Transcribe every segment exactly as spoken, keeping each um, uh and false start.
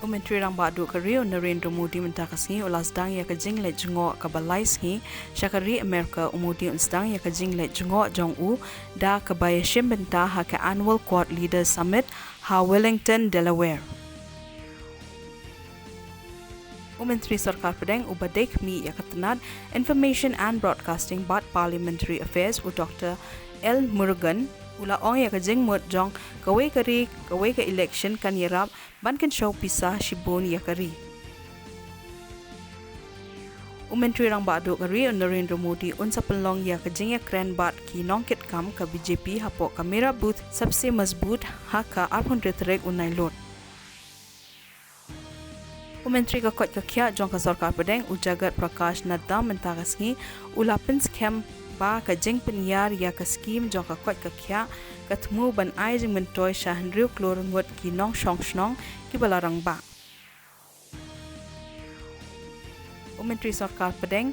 U Myntri Rangbah Duh ka Ri u Narendra Modi mynta ka sngi u la sdang ïa ka jingleit jngoh kaba lai sngi sha ka ri Amerika. U Modi un sdang ïa ka jingleit jngoh jong u da kaba ïashim bynta ha ka Annual Quad Leaders Summit ha Wilmington, Delaware. U Myntri Sorkar Pdeng uba dei khmih ïa ka tnat Information and Broadcasting bad Parliamentary Affairs, u Doctor L Murugan, u la ong ïa ka jingmut jong kawei ka ri kawei ka election kan ïarap ban kynshew pisa shibun ïa ka ri. U Myntri Rangbah Duh ka Ri u Narendra Modi un sa pynlong ïa ka jingïakren bad ki nongkitkam ka B J P hapoh ka Mera Booth Sabse Mazboot ha ka arphew hynriew tarik u Nailur. U Myntri ka Koit ka Khiah jong ka Sorkar Pdeng u Jagat Prakash Nadda mynta ka sngi u la pynskhem ba ka jingpynïar ïa ka skhim jong ka koit ka khiah ka thmu ban ai jingmyntoi sha hynriew klur ngut ki nongshong shnong kiba la rangbah. U Myntri Sorkar Pdeng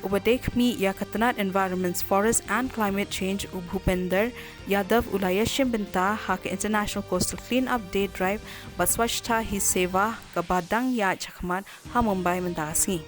uba dei khmih ïa ka tnat Environment, Forest and Climate Change, u Bhupender Yadav, u la ïashim bynta ha ka International Coastal Clean Up Day Drive bad Swachhata Hi Seva kaba dang ïaid shakhmat ha Mumbai mynta ka sngi.